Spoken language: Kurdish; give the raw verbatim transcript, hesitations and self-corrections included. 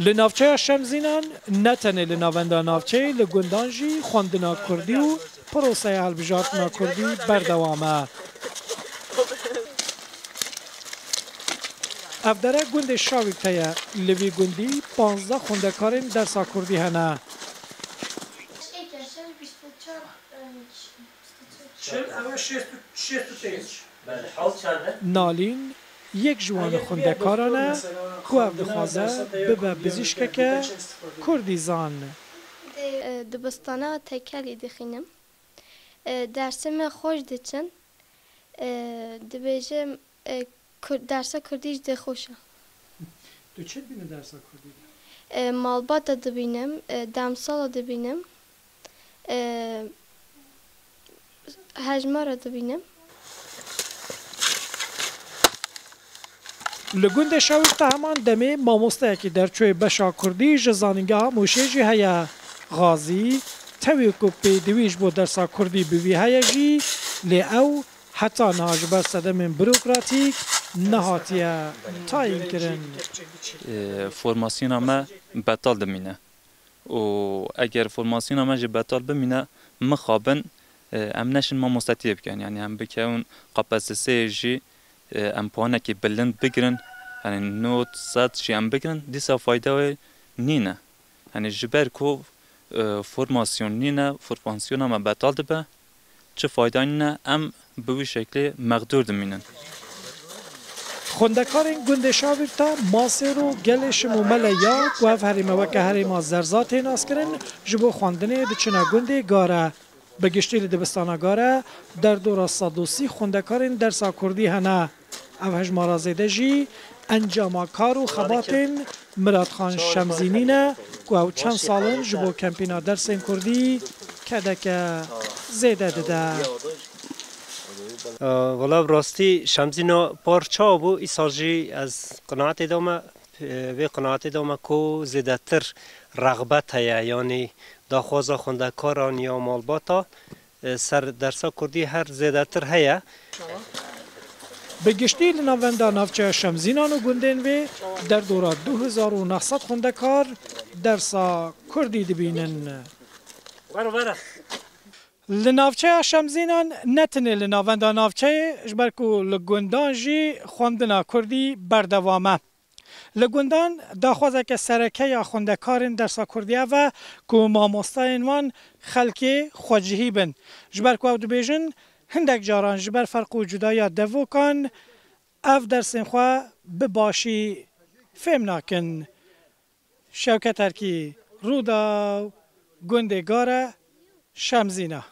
Li navçeya Şemzînan ne tenê li navenda navçeyê, li gundan jî xwendina kurdî û proseya hilbijartina kurdî berdewam e. Ev dere gundê Şawîrte ye. Li vî gundî panzdeh xwendekarên dersa kurdî hene. Çil, ew e şêst û, şêst û pênc. Nalîn yek ji wan xwendekaran e ku ev dixwaze bibe bizîşkeke kurdîzan. E, dibistana tekelî dixînim. E, dersê me xweş diçin. E, dibêjim, e, Kur-, dersa kurdî jî dê xweş e. Tu çi dibînî dersa kurdî de? E, malbata dibînim, e, demsala dibînim, e, hejmara dibînim. Li gundê Şawîrte heman demê mamosteyekî derçûyê beşa kurdî ji Zanîngeha Mûşê jî heye. Xazî, tevî ku pêdivî ji bo dersa kurdî bi vî heye jî, lê ew heta niha ji ber sedemên burokratîk nehatiye tayînkirin. E, formasyona me betal dimîne û eger formasyona me jî betal bimîne, mixabin, e, em neşin mamostetiyê bikin. Yanî em bikevin K P S S'ê jî, e, em puanekî bilind bigirin, yanî nod sed jî em bigirin, dîsa fayda wê nîne. Yanî ji ber ku, e, formasyon nîne, formasyona me betal dibe, çi fayda nîne, em bi wî şeklê mexdûr dimînin. Xwendekarên gundê Şavîrte, Masêro, Gelê Şim û Mele ya ku ev herême weke herêma Zerzatê nas kirin, ji bo xwendinê diçine gundê Gare. Bi giştî li dibistana Gare derdora sed û sî xwendekarên dersa kurdî hene. Ev hejmara zêde jî encama kar û xebatên Miratxan Şemzînî ne ku ew çend sal in ji bo kempîna dersên kurdî kedeke zêde dide. Wela bi rastî Şemzîna par çawa bû, îsal jî ez qenaetê de me, vê qenaetê de me ku zêdetir rexbet heye, yanî daxwaza xwendekaran ya malbata, e, ser dersa kurdî her zêdetir heye. Bi giştî li navenda navçeya Şemzînan û gundên vê derdora du hezar û neh sed xwendekar dersa kurdî dibînin. Li navçeya Şemzînan ne tenê li navenda navçeyê, ji ber ku li gundan jî xwendina kurdî berdewam e. Li gundan daxwazeke sereke ya xwendekarên dersa kurdî ev e ku mamostayên wan xelkê xwecihî bin. Ji ber ku ew dibêjin, hindek caran ji ber ferq û cudayiya devokan ev dersên xwe bi başî fêm nakin. Şewket Erkî, Rûdaw, gundê Gare, Şemzîna.